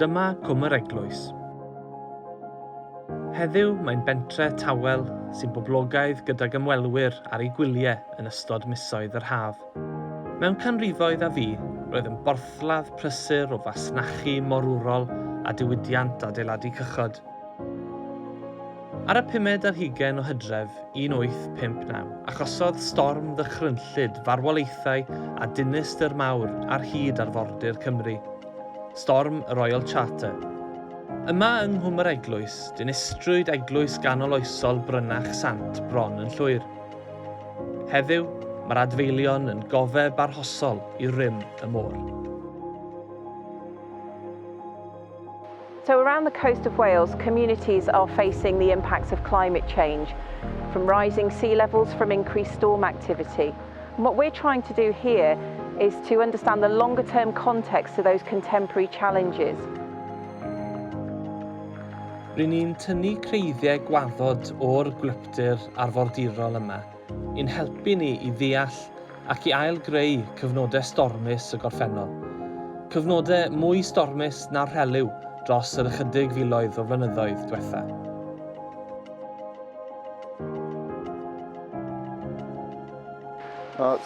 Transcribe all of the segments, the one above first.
Dyma Cwm yr Eglwys. Heddiw mae'n bentre tawel sy'n boblogaidd gydag ymwelwyr ar eu gwyliau yn ystod misoedd yr haf. Mewn canrifoedd a fu, roedd yn borthladd prysur o fasnachu morwrol a diwydiant adeiladu cychod. Ar y pumed ar hugain o Hydref 1859, achosodd storm ddychrynllyd farwolaethau a dinistr mawr ar hyd arfordir Cymru. Storm y Royal Charter. Yma yng Nghwm yr Eglwys, dinistrwyd eglwys ganoloesol Brynach Sant bron yn llwyr. Heddiw, mae'r adfeilion yn gofeb arhosol i rym y môr. So around the coast of Wales, communities are facing the impacts of climate change, from rising sea levels, from increased storm activity. And what we're trying to do here is to understand the longer term context to those contemporary challenges. Ry'n ni'n tynnu creiddiau gwaddod o'r gwlyptir arfordirol yma i'n helpu ni i ddeall ac i ail-greu cyfnodau stormus y gorffennol. Cyfnodau mwy stormus na'r rhelyw dros yr ychydig filoedd o flynyddoedd diwetha'.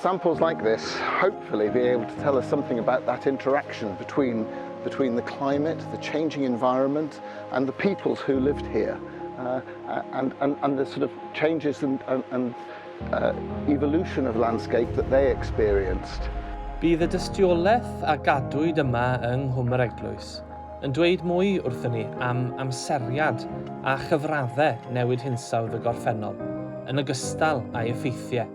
Samples like this hopefully be able to tell us something about that interaction between, between the climate, the changing environment and the peoples who lived here and, and, and the sort of changes and, and, and evolution of landscape that they experienced. Bydd y dystiolaeth a gadwyd yma yng Nghwm yr Eglwys yn dweud mwy wrthyn ni am amseriad a chyfraddau newid hinsawdd y gorffennol, yn ogystal â'i effeithiau.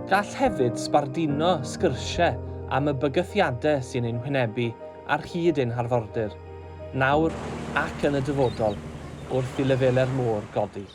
Gall hefyd sbarduno sgyrsiau am y bygythiadau sy'n ein hwynebu ar hyd ein harfordir, nawr ac yn y dyfodol, wrth i lefelau'r môr godi.